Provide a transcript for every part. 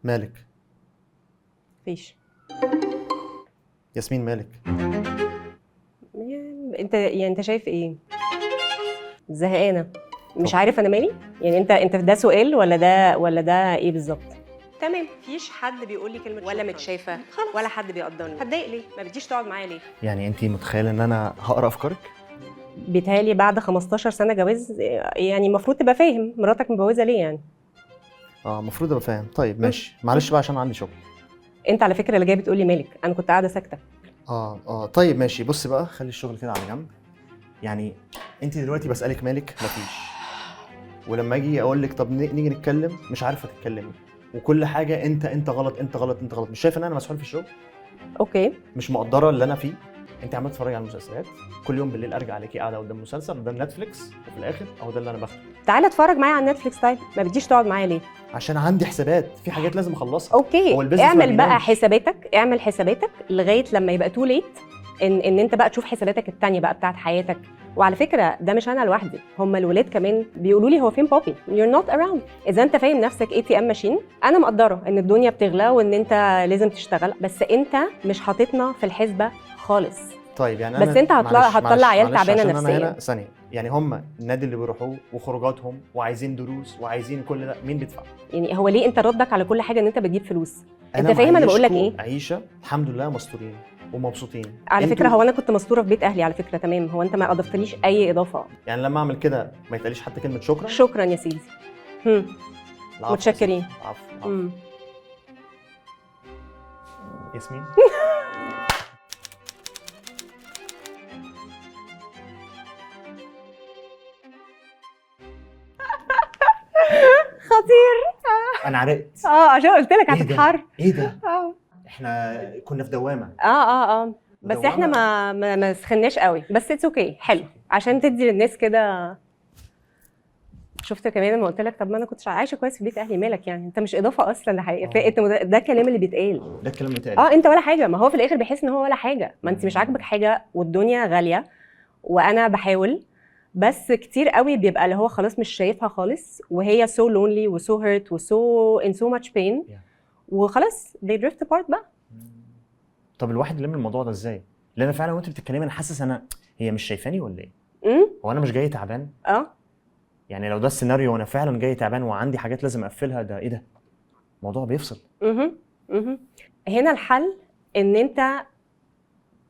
مالك؟ مفيش. ياسمين مالك؟ يعني انت، يعني انت شايف ايه؟ زهقانه، مش طب. عارف انا مالي. يعني انت ده سؤال ولا ده ولا ده ايه بالظبط؟ تمام. مفيش حد بيقول لي كلمة ولا متشافه ولا حد بيقدرني. هتضايق ليه؟ ما بتجيش تقعد معايا ليه؟ يعني انت متخيله ان انا هقرا افكارك؟ بيتهيألي بعد 15 سنة جواز يعني المفروض تبقى فاهم مراتك متجوزة ليه يعني. اه، المفروض ابقى فاهم. طيب ماشي، معلش بقى عشان عندي شغل. انت على فكرة اللي جاي بتقول لي مالك، انا كنت قاعدة ساكته. اه طيب ماشي. بصي بقى، خلي الشغل كده على جنب. يعني انت دلوقتي بسالك مالك، مفيش. ولما اجي اقول لك طب نيجي نتكلم، مش عارفه تتكلمي، وكل حاجة انت غلط، انت غلط، انت غلط. مش شايفه ان انا مسحول في الشغل؟ okay. مش مقدره اللي انا فيه؟ انت عماله تتفرجي على المسلسلات كل يوم، بالليل ارجع عليكي قاعدة قدام مسلسل، قدام نتفليكس، وفي الاخر اهو ده اللي انا باخده. تعالى اتفرج معايا على نتفليكس. طيب ما بتجيش تقعد معايا ليه؟ عشان عندي حسابات، في حاجات لازم اخلصها. okay. هو ال business ما اعمل بقى بينامش. حساباتك، اعمل حساباتك لغاية لما يبقى too late ان انت بقى تشوف حساباتك التانية بقى بتاعت حياتك. وعلى فكرة ده مش انا لوحدي، هم الولاد كمان بيقولوا لي هو فين بابي؟ you're not around. اذا انت فاهم نفسك ATM machine، انا مقدره ان الدنيا بتغلى وان انت لازم تشتغل، بس انت مش حاططنا في الحسبة خالص. طيب يعني بس انا انت معلش هتطلع معلش عيال معلش تعبانة عشان انا نفسيا. هنا ثانية. يعني هم النادي اللي بيروحوه وخروجاتهم وعايزين دروس وعايزين كل ده، مين بيدفع؟ يعني هو ليه انت ردك على كل حاجة ان انت بتجيب فلوس؟ انا انت فاهم انا بقول لك معيشكوا ايه؟ عيشه الحمد لله، مستورين ومبسوطين. على فكرة انتوا هو انا كنت مستورة في بيت اهلي على فكرة، تمام؟ هو انت ما اضفتليش اي اضافه. يعني لما اعمل كده ما يتقاليش حتى كلمة شكرا؟ شكرا يا سيدي. العفو يا متشكرين. سيدي. العفو، العفو. ياسمين. خطير. انا عرقت. عشان قلت لك ايه ده؟ هتتحر. ايه ده؟ احنا كنا في دوامه. اه بس دوامة. احنا ما سخناش قوي، بس it's okay. حلو عشان تدي للناس كده. شفت كمان لما قلت لك طب ما انا كنت عايشه كويس في بيت اهلي، مالك يعني؟ انت مش اضافه اصلا لحقيقة. انت ده الكلام اللي بيتقال. ده الكلام اللي بيتقال. انت ولا حاجة. ما هو في الاخر بيحس ان هو ولا حاجة. ما انت مش عاجبك حاجة والدنيا غالية وانا بحاول، بس كتير قوي بيبقى اللي هو خلاص مش شايفها خالص، وهي so lonely و so hurt و so in so much pain. وخلاص they drift apart بقى. طب الواحد يلم الموضوع ده ازاي؟ لان فعلا وانت بتتكلمي انا حاسس انا هي مش شايفاني ولا ايه؟ هو انا مش جاي تعبان؟ يعني لو ده السيناريو وانا فعلا جاي تعبان وعندي حاجات لازم اقفلها، ده ايه ده؟ الموضوع بيفصل. هنا الحل ان انت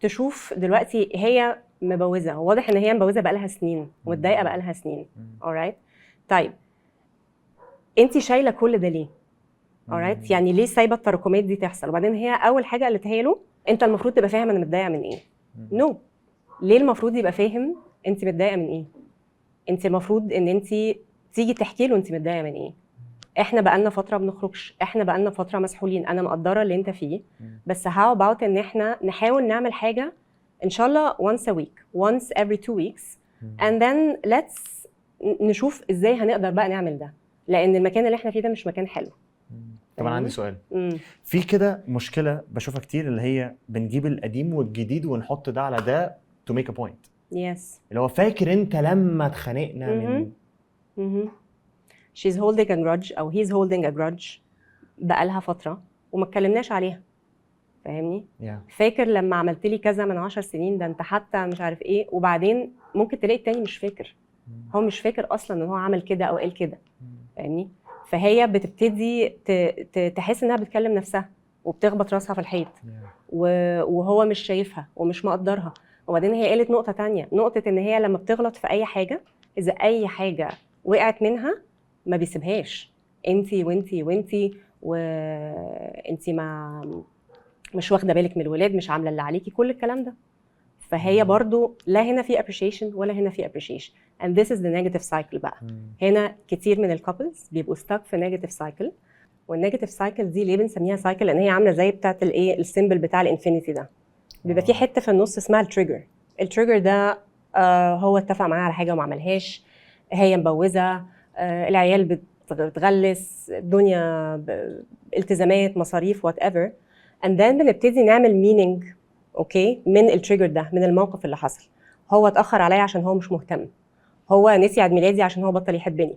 تشوف دلوقتي هي مبوزه، واضح ان هي مبوزه بقالها سنين ومتضايقه بقالها سنين. alright؟ طيب انت شايله كل ده ليه؟ alright؟ يعني ليه سايبه التراكمات دي تحصل؟ وبعدين هي اول حاجة قالتها له انت المفروض تبقى فاهم انا متضايقة من ايه. no. ليه المفروض يبقى فاهم انت متضايقة من ايه؟ انت المفروض ان انت تيجي تحكي له انت متضايقة من ايه. احنا بقالنا فترة ما بنخرجش، احنا بقالنا فترة مسحولين، انا مقدره اللي انت فيه، بس how about ان احنا نحاول نعمل حاجة ان شاء الله once a week، once every 2 weeks، and then let's نشوف ازاي هنقدر بقى نعمل ده، لان المكان اللي احنا فيه ده مش مكان حلو. طب انا عندي سؤال. في كده مشكلة بشوفها كتير، اللي هي بنجيب القديم والجديد ونحط ده على ده to make a point. اللي هو فاكر انت لما اتخانقنا من She's holding a grudge او he's holding a grudge بقالها فترة وما اتكلمناش عليها، فاهمني؟ فاكر لما عملت لي كذا من 10 سنين، ده انت حتى مش عارف ايه. وبعدين ممكن تلاقي التاني مش فاكر، هو مش فاكر اصلا ان هو عمل كده او قال كده، فاهمني؟ فهي بتبتدي تحس انها بتكلم نفسها وبتخبط راسها في الحيط، وهو مش شايفها ومش مقدرها. وبعدين هي قالت نقطة تانية، نقطة ان هي لما بتغلط في اي حاجة، اذا اي حاجة وقعت منها ما بيسيبهاش، انتي وانتي وانتي وانتي ما مش واخده بالك من الولاد، مش عامله اللي عليكي، كل الكلام ده. فهي برضو لا هنا في appreciation ولا هنا في appreciation، and this is the negative cycle بقى. هنا كتير من ال couples بيبقوا stuck في negative cycle. وال negative cycle دي ليه بنسميها cycle؟ لان هي عامله زي بتاعه الايه، ال symbol بتاع ال infinity ده، بيبقى في حتة في النص اسمها ال trigger. ال trigger ده هو اتفق معاها على حاجة وما عملهاش، هي مبوزه، العيال بتغلس، الدنيا التزامات، مصاريف، whatever. and then بنبتدي نعمل meaning okay من ال trigger ده، من الموقف اللي حصل. هو اتاخر عليا عشان هو مش مهتم، هو نسي عيد ميلادي عشان هو بطل يحبني،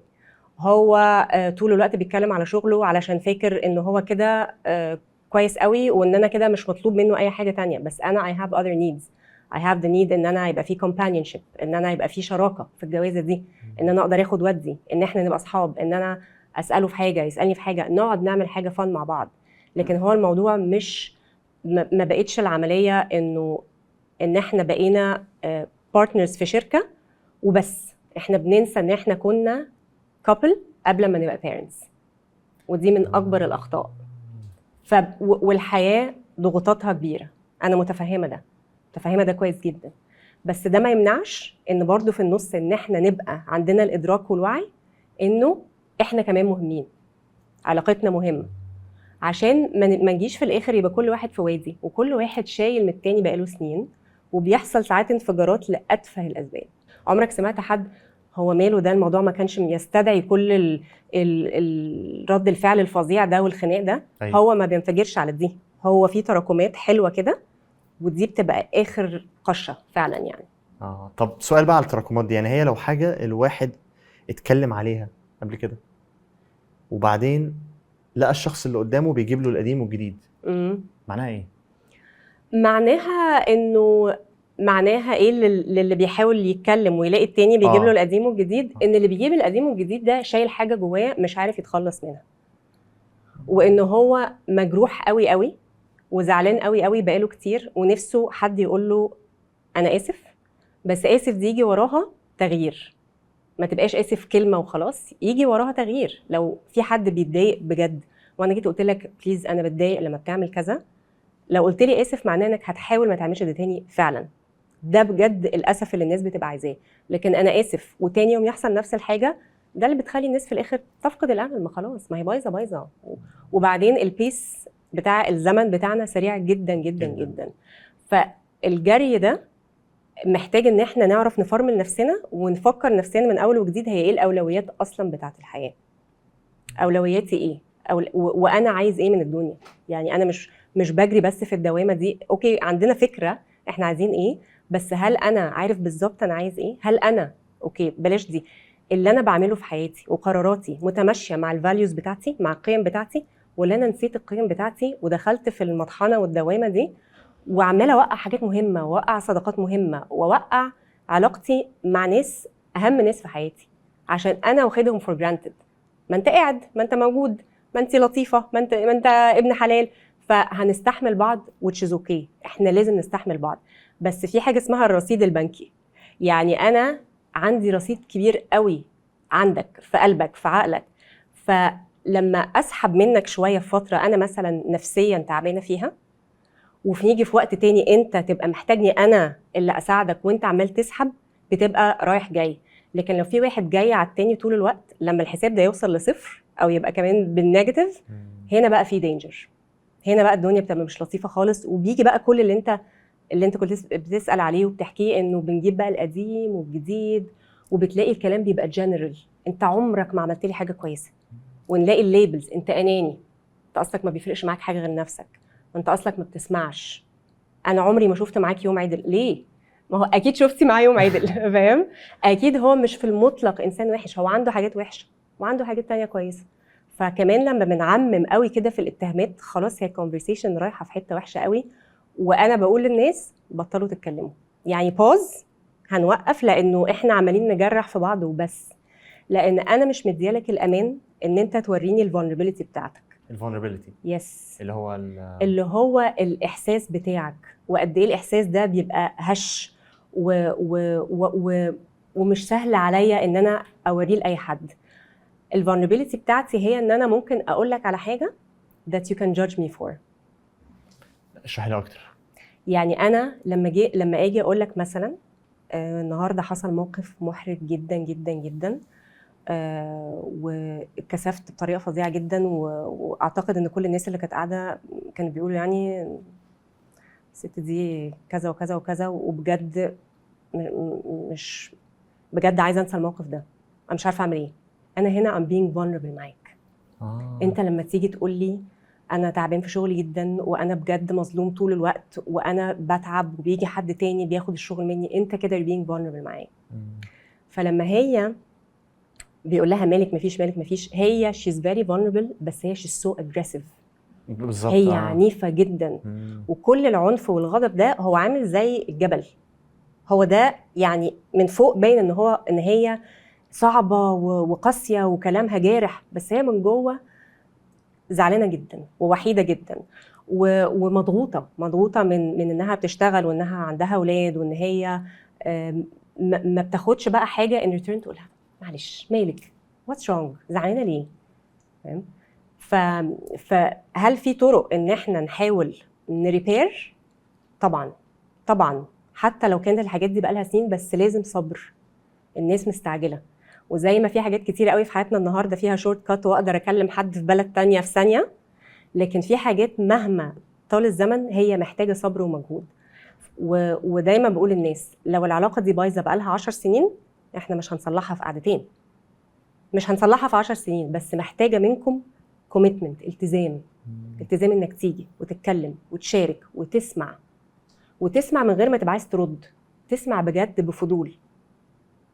هو طول الوقت بيتكلم على شغله علشان فاكر ان هو كده كويس قوي، وان انا كده مش مطلوب منه اي حاجة تانية. بس انا I have other needs، I have the need ان انا يبقى في companionship، ان انا يبقى في شراكة في الجوازه دي، ان انا اقدر اخد ودي، ان احنا نبقى اصحاب، ان انا اساله في حاجة يسالني في حاجه، نقعد نعمل حاجة fun مع بعض. لكن هو الموضوع مش ما بقتش العملية انه ان احنا بقينا partners في شركة وبس، احنا بننسى ان احنا كنا couple قبل ما نبقى parents، ودي من اكبر الاخطاء. والحياة ضغوطاتها كبيره، انا متفهمه ده، متفهمه ده كويس جدا، بس ده ما يمنعش ان برضو في النص ان احنا نبقى عندنا الادراك والوعي انه احنا كمان مهمين، علاقتنا مهمه، عشان ما نجيش في الاخر يبقى كل واحد في وادي وكل واحد شايل من التاني بقاله سنين، وبيحصل ساعات انفجارات لاتفه الاسباب. عمرك سمعت حد هو ماله ده، الموضوع ما كانش يستدعي كل رد الفعل الفظيع ده والخناق ده؟ أيوة. هو ما بينفجرش على دي، هو في تراكمات حلوة كده، ودي بتبقى اخر قشه فعلا يعني. طب سؤال بقى على التراكمات دي، يعني هي لو حاجة الواحد اتكلم عليها قبل كده وبعدين لقى الشخص اللي قدامه بيجيب له القديم والجديد، معناها ايه؟ معناها انه معناها ايه للي بيحاول يتكلم ويلاقي التاني بيجيب له القديم والجديد، ان اللي بيجيب القديم والجديد ده شايل حاجة جواه مش عارف يتخلص منها، وان هو مجروح قوي قوي وزعلان قوي قوي بقاله كتير، ونفسه حد يقول له انا اسف، بس اسف دي يجي وراها تغيير، ما تبقاش اسف كلمة وخلاص، يجي وراها تغيير. لو في حد بيتضايق بجد وانا جيت قلت لك please انا بتضايق لما بتعمل كذا، لو قلت لي اسف معناه انك هتحاول ما تعملش ده تاني فعلا. ده بجد الاسف اللي الناس بتبقى عايزاه. لكن انا اسف وتاني يوم يحصل نفس الحاجة، ده اللي بتخلي الناس في الاخر تفقد الامل، ما خلاص ما هي بايظة بايظة. وبعدين ال pace بتاع الزمن بتاعنا سريع جدا جدا جداً. جدا، فالجري ده محتاج ان احنا نعرف نفرمل نفسنا ونفكر نفسنا من اول وجديد هي ايه الاولويات اصلا بتاعت الحياة، اولوياتي ايه، وانا عايز ايه من الدنيا. يعني انا مش بجري بس في الدوامة دي. okay عندنا فكرة احنا عايزين ايه، بس هل انا عارف بالظبط انا عايز ايه؟ هل انا okay بلاش دي، اللي انا بعمله في حياتي وقراراتي متماشيه مع ال values بتاعتي، مع القيم بتاعتي، ولا انا نسيت القيم بتاعتي ودخلت في المطحنه والدوامه دي وعماله اوقع حاجات مهمة، واوقع صداقات مهمة، واوقع علاقتي مع ناس اهم ناس في حياتي عشان انا واخدهم for granted. ما انت قاعد، ما انت موجود، ما انت لطيفة، ما انت ابن حلال، فهنستحمل بعض which is okay، احنا لازم نستحمل بعض. بس في حاجة اسمها الرصيد البنكي، يعني انا عندي رصيد كبير قوي عندك في قلبك في عقلك، فلما اسحب منك شوية في فترة انا مثلا نفسيا تعبانة فيها، وفي نيجي في وقت تاني انت تبقى محتاجني انا اللي اساعدك وانت عمال تسحب، بتبقى رايح جاي. لكن لو في واحد جاي على التاني طول الوقت، لما الحساب ده يوصل لصفر او يبقى كمان بال negative، هنا بقى في danger، هنا بقى الدنيا بتبقى مش لطيفة خالص. وبيجي بقى كل اللي انت كنت بتسال عليه وبتحكيه، انه بنجيب بقى القديم والجديد، وبتلاقي الكلام بيبقى جنرال، انت عمرك ما عملت لي حاجة كويسة، ونلاقي ال labels، انت اناني، انت اصلك ما بيفرقش معاك حاجة غير نفسك، انت اصلك ما بتسمعش، انا عمري ما شفت معاك يوم عدل. ليه؟ ما هو اكيد شفتي معاه يوم عدل، فاهم؟ اكيد هو مش في المطلق انسان وحش، هو عنده حاجات وحشة وعنده حاجات تانية كويسة. فكمان لما بنعمم قوي كده في الاتهامات، خلاص هي conversation رايحة في حتة وحشة قوي. وانا بقول للناس بطلوا تتكلموا، يعني pause، هنوقف، لانه احنا عمالين نجرح في بعض وبس، لان انا مش مديالك الامان ان انت توريني ال vulnerability بتاعتك. ال vulnerability؟ yes. اللي هو اللي هو الاحساس بتاعك، وقد ايه الاحساس ده بيبقى هش و و و و ومش سهل عليا ان انا اوريه لاي حد. ال vulnerability بتاعتي هي ان انا ممكن اقول لك على حاجة that you can judge me for. اشرحي لي اكتر. يعني انا لما اجي اقول لك مثلا النهارده حصل موقف محرج جدا جدا جدا، واتكسفت بطريقة فظيعة جدا، واعتقد ان كل الناس اللي كانت قاعدة كانوا بيقولوا يعني الست دي كذا وكذا وكذا، وبجد مش بجد عايزه انسى الموقف ده، انا مش عارفه اعمل ايه. انا هنا I'm being vulnerable معاك. انت لما تيجي تقول لي انا تعبان في شغلي جدا، وانا بجد مظلوم طول الوقت، وانا بتعب، وبيجي حد تاني بياخد الشغل مني، انت كده you're being vulnerable معايا. فلما هي بيقول لها مالك مفيش، مالك مفيش. هي she's very vulnerable، بس هي she's so aggressive. هي عنيفة جدا. وكل العنف والغضب ده هو عامل زي الجبل، هو ده يعني من فوق باين ان هي صعبة وقاسيه وكلامها جارح، بس هي من جوه زعلانة جدا ووحيده جدا ومضغوطه، مضغوطه من انها بتشتغل وانها عندها اولاد وان هي ما بتاخدش بقى حاجة in return تقولها معلش مالك، what's wrong، زعلانة ليه؟ فاهم؟ فهل في طرق ان احنا نحاول ن repair؟ طبعا طبعا، حتى لو كانت الحاجات دي بقالها سنين، بس لازم صبر. الناس مستعجلة، وزي ما في حاجات كتير قوي في حياتنا النهارده فيها shortcut واقدر اكلم حد في بلد تانية في ثانيه، لكن في حاجات مهما طال الزمن هي محتاجه صبر ومجهود. ودايما بقول للناس لو العلاقة دي بايظة بقالها 10 سنين، احنا مش هنصلحها في قعدتين، مش هنصلحها في 10 سنين، بس محتاجه منكم commitment، التزام. التزام انك تيجي وتتكلم وتشارك وتسمع، وتسمع من غير ما تبقى عايز ترد، تسمع بجد بفضول،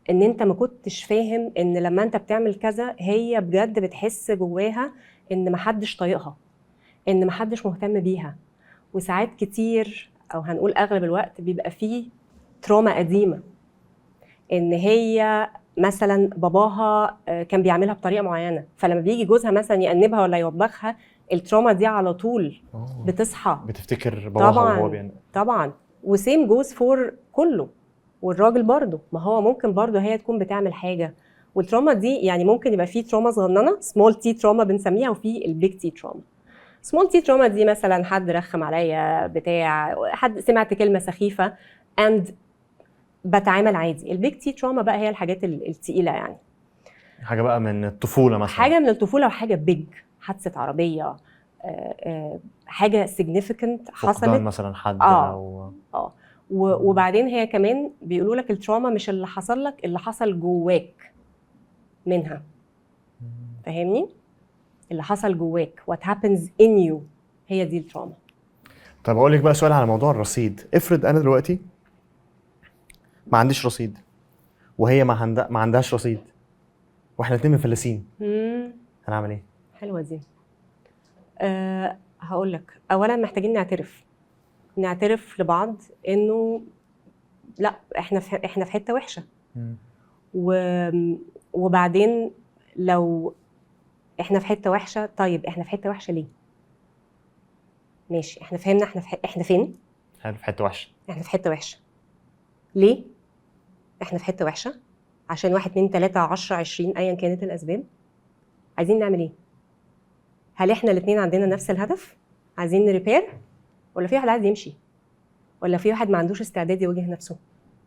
ان انت ما كنتش فاهم ان لما انت بتعمل كذا هي بجد بتحس جواها ان محدش طايقها، ان محدش مهتم بيها. وساعات كتير او هنقول اغلب الوقت بيبقى فيه trauma قديمه، ان هي مثلا باباها كان بيعملها بطريقة معينه، فلما بيجي جوزها مثلا يأنبها ولا يوبخها، ال trauma دي على طول بتصحى. بتفتكر باباها طبعاً. وهو بيعمل. طبعا، و same goes for كله، والراجل برضه، ما هو ممكن برضه هي تكون بتعمل حاجة وال trauma دي، يعني ممكن يبقى في trauma صغننه، small t trauma بنسميها، وفي ال big T trauma. small t trauma دي مثلا حد رخم عليا، بتاع حد سمعت كلمة سخيفة and بتعامل عادي. ال big T trauma بقى هي الحاجات التقيله يعني. حاجة بقى من الطفولة مثلا. حاجة من الطفوله، وحاجه big، حادثه عربيه، حاجة significant فقدان حصلت. مثلا حد او وبعدين هي كمان بيقولوا لك ال trauma مش اللي حصل لك، اللي حصل جواك منها، فاهمني؟ اللي حصل جواك، what happens in you، هي دي ال trauma. طب اقول لك بقى سؤال على موضوع الرصيد. افرض انا دلوقتي ما عنديش رصيد وهي ما عندهاش رصيد، واحنا الاثنين مفلسين، هنعمل ايه؟ حلوة دي. هقول لك، اولا محتاجين نعترف، نعترف لبعض انه لا، احنا في حتة وحشه. وبعدين لو احنا في حتة وحشه، طيب احنا في حتة وحشة ليه؟ ماشي، احنا فهمنا احنا فين. حلو، في حتة وحشه. احنا في حتة وحشة ليه؟ احنا في حتة وحشة عشان 1 2 3 10 20، ايا كانت الاسباب. عايزين نعمل ايه؟ هل احنا الاثنين عندنا نفس الهدف؟ عايزين ن repair، ولا في واحد عايز يمشي، ولا في واحد ما عندوش استعداد يواجه نفسه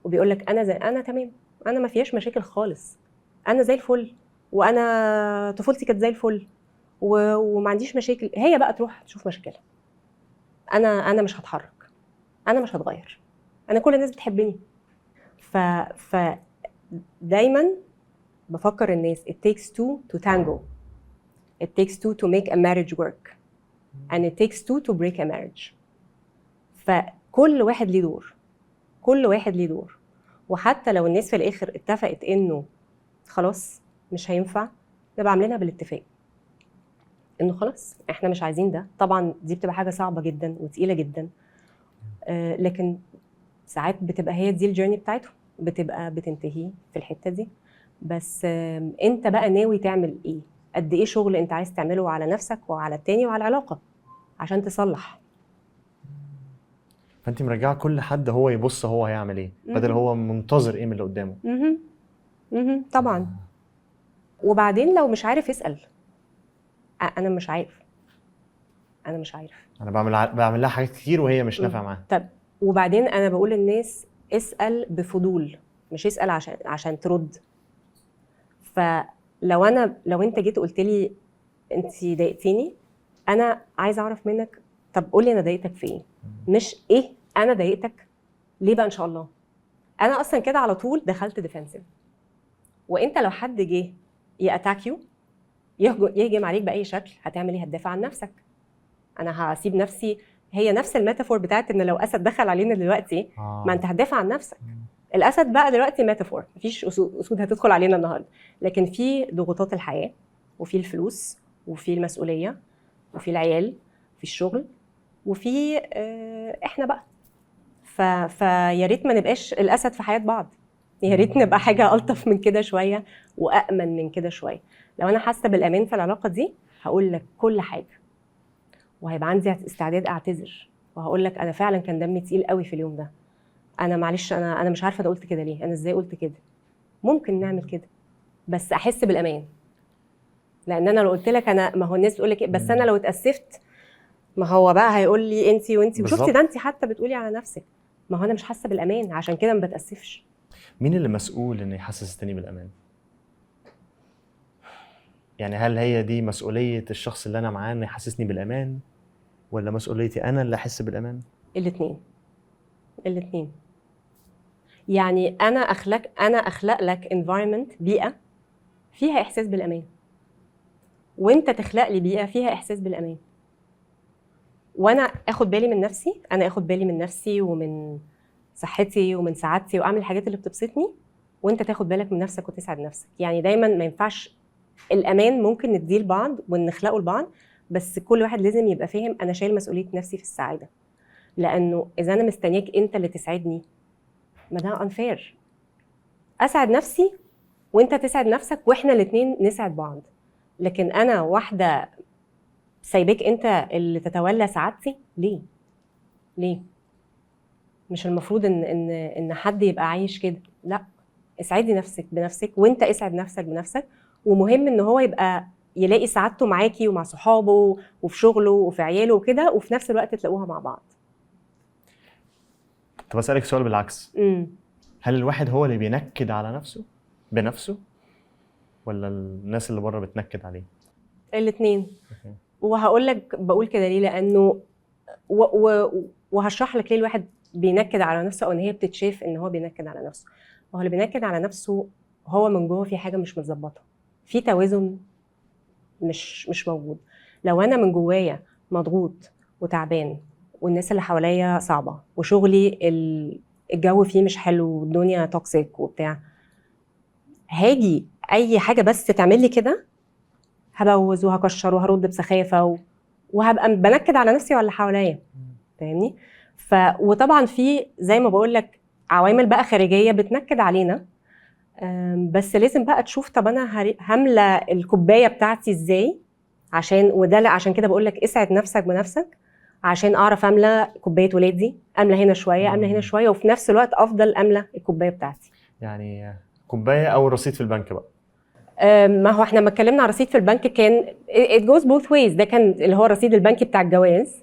وبيقول لك انا زي انا تمام، انا ما فيهاش مشاكل خالص، انا زي الفل، وانا طفولتي كانت زي الفل وما عنديش مشاكل. هي بقى تروح تشوف مشاكلها، انا مش هتحرك، انا مش هتغير، انا كل الناس بتحبني. ف دايما بفكر الناس it takes two to tango، it takes two to make a marriage work، and it takes two to break a marriage. فكل واحد ليه دور، كل واحد ليه دور. وحتى لو الناس في الاخر اتفقت انه خلاص مش هينفع، نبقى عاملينها بالاتفاق انه خلاص احنا مش عايزين ده. طبعا دي بتبقى حاجة صعبة جدا وتقيله جدا، لكن ساعات بتبقى هي دي ال journey بتاعتهم، بتبقى بتنتهي في الحتة دي. بس انت بقى ناوي تعمل ايه؟ قد ايه شغل انت عايز تعمله على نفسك وعلى التاني وعلى العلاقة عشان تصلح؟ فانت مرجعه كل حد هو يبص هو هيعمل ايه، بدل هو منتظر ايه من اللي قدامه. مهم. مهم. طبعا. وبعدين لو مش عارف اسال، انا مش عارف، انا مش عارف. انا بعمل لها حاجات كتير وهي مش نافعة معاها. طب وبعدين انا بقول للناس اسال بفضول، مش اسال عشان ترد. فلو انا لو انت جيت قلت لي انت ضايقتيني، انا عايزه اعرف منك، طب قولي انا ضايقتك في ايه؟ مش ايه انا ضايقتك ليه بقى ان شاء الله. انا اصلا كده على طول دخلت defensive. وانت لو حد جه ي attack you، يهجم عليك باي شكل، هتعمل ايه؟ هتدافع عن نفسك. انا هسيب نفسي؟ هي نفس ال metaphor بتاعت ان لو اسد دخل علينا دلوقتي، ما انت هتدافع عن نفسك. الاسد بقى دلوقتي metaphor، مفيش اسود هتدخل علينا النهارده، لكن في ضغوطات الحياة وفي الفلوس وفي المسؤولية وفي العيال وفي الشغل وفي احنا بقى. فيا ريت ما نبقاش الاسد في حياة بعض، يا ريت نبقى حاجة الطف من كده شوية وامن من كده شوية. لو انا حاسه بالامان في العلاقة دي هقول لك كل حاجة، وهيبقى عندي استعداد اعتذر، وهقول لك انا فعلا كان دمي تقيل قوي في اليوم ده، انا معلش، انا مش عارفه انا قلت كده ليه، انا ازاي قلت كده. ممكن نعمل كده بس احس بالامان، لان انا لو قلت لك انا، ما هو الناس تقول لك إيه، بس انا لو اتاسفت ما هو بقى هيقول لي انت وانت، وشفتي ده انت حتى بتقولي على نفسك، ما هو انا مش حاسه بالامان عشان كده ما بتاسفش. مين اللي مسؤول انه يحسس التاني بالامان؟ يعني هل هي دي مسؤولية الشخص اللي انا معاه انه يحسسني بالامان، ولا مسؤوليتي انا اللي احس بالامان؟ الاثنين. الاثنين. يعني انا اخلق لك environment، بيئة فيها احساس بالامان، وانت تخلق لي بيئة فيها احساس بالامان، وانا اخد بالي من نفسي، انا اخد بالي من نفسي ومن صحتي ومن سعادتي واعمل الحاجات اللي بتبسطني، وانت تاخد بالك من نفسك وتسعد نفسك. يعني دايما ما ينفعش، الامان ممكن نديه لبعض ونخلقه لبعض، بس كل واحد لازم يبقى فاهم انا شايل مسؤولية نفسي في السعادة، لانه اذا انا مستنياك انت اللي تسعدني ما ده unfair. اسعد نفسي وانت تسعد نفسك واحنا الاثنين نسعد بعض، لكن انا واحدة سايباك انت اللي تتولى سعادتي ليه؟ ليه؟ مش المفروض ان ان ان حد يبقى عايش كده. لا، اسعدي نفسك بنفسك وانت اسعد نفسك بنفسك. ومهم ان هو يبقى يلاقي سعادته معاكي ومع صحابه وفي شغله وفي عياله وكده، وفي نفس الوقت تلاقوها مع بعض. طب اسالك سؤال بالعكس. هل الواحد هو اللي بينكد على نفسه بنفسه، ولا الناس اللي بره بتنكد عليه؟ الاثنين. وهقول لك بقول كده ليه، لانه وهشرح لك ليه الواحد بينكد على نفسه، او ان هي بتتشاف ان هو بينكد على نفسه. هو اللي بينكد على نفسه هو من جوه في حاجة مش متظبطه، في توازن مش موجود. لو انا من جوايا مضغوط وتعبان والناس اللي حواليا صعبة وشغلي الجو فيه مش حلو والدنيا toxic وبتاع، هاجي اي حاجة بس تعمل لي كده هبوز وهكشر وهرد بسخافه وهبقى بنكد على نفسي ولا حواليا، فاهمني؟ وطبعا في زي ما بقول لك عوامل بقى خارجية بتنكد علينا، بس لازم بقى تشوف طب انا هملى الكوباية بتاعتي ازاي، عشان وده عشان كده بقول لك اسعد نفسك بنفسك، عشان اعرف املى كوباية ولادي، املى هنا شوية املى هنا شوية، وفي نفس الوقت افضل املى الكوباية بتاعتي. يعني كوباية او رصيد في البنك بقى. ما هو احنا لما اتكلمنا على رصيد في البنك كان it goes both ways، ده كان اللي هو الرصيد البنكي بتاع الجواز.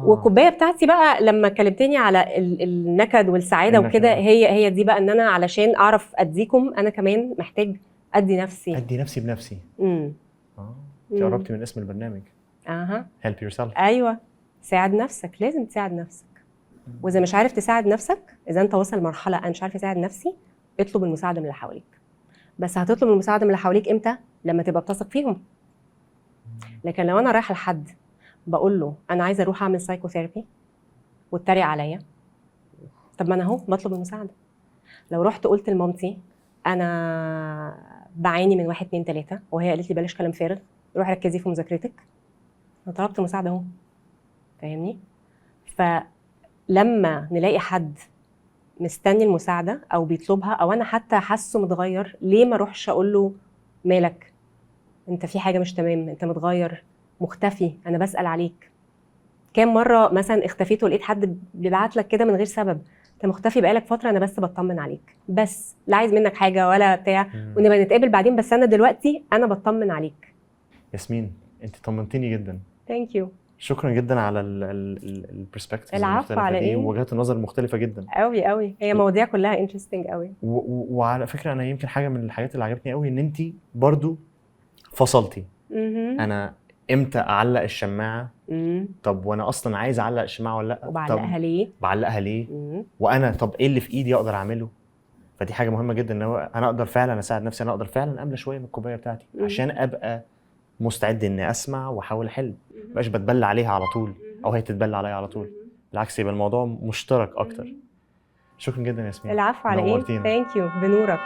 والكوبايه بتاعتي بقى لما كلمتني على النكد والسعادة وكده، هي دي بقى ان انا علشان اعرف اديكم انا كمان محتاج ادي نفسي، ادي نفسي بنفسي. انت قربتي من اسم البرنامج. اها، help yourself. ايوه، ساعد نفسك، لازم تساعد نفسك. واذا مش عارف تساعد نفسك، اذا انت واصل لمرحلة انا مش عارف اساعد نفسي، اطلب المساعدة من اللي حواليك. بس هتطلب المساعدة من اللي حواليك امتى؟ لما تبقى بتثق فيهم. لكن لو انا رايحة لحد بقول له انا عايزه اروح اعمل psychotherapy واتريق عليا، طب ما انا اهو بطلب المساعدة. لو رحت قلت لمامتي انا بعاني من 1 2 3 وهي قالت لي بلاش كلام فارغ، روحي ركزي في مذاكرتك، انا طلبت المساعدة اهو، فاهمني؟ فلما نلاقي حد مستني المساعدة او بيطلبها، او انا حتى حاسه متغير، ليه ما اروحش اقول له مالك؟ انت في حاجة مش تمام، انت متغير، مختفي، انا بسال عليك. كام مرة مثلا اختفيت ولقيت حد بيبعت لك كده من غير سبب، انت مختفي بقالك فترة، انا بس بطمن عليك، بس لا عايز منك حاجة ولا بتاع، ونبقى نتقابل بعدين، بس انا دلوقتي انا بطمن عليك. ياسمين، انت طمنتيني جدا. thank you. شكرا جدا على ال perspectives العفو، على ايه، ووجهات النظر المختلفة جدا قوي قوي، هي مواضيع كلها interesting قوي. وعلى فكرة انا يمكن حاجة من الحاجات اللي عجبتني قوي ان انت برضو فصلتي. انا امتى اعلق الشماعه؟ طب وانا اصلا عايز اعلق الشماعه ولا لا؟ وبعلقها ليه؟ بعلقها ليه؟ وانا طب ايه اللي في ايدي اقدر اعمله؟ فدي حاجة مهمة جدا، ان هو انا اقدر فعلا اساعد نفسي، انا اقدر فعلا املى شوية من الكوباية بتاعتي عشان ابقى مستعد اني اسمع واحاول احل، ما بقاش بتبلى عليها على طول او هي تتبلى عليا على طول، بالعكس يبقى الموضوع مشترك اكتر. شكرا جدا يا ياسمين. العفو، على ايه؟ نورتينا. thank you، بنورك.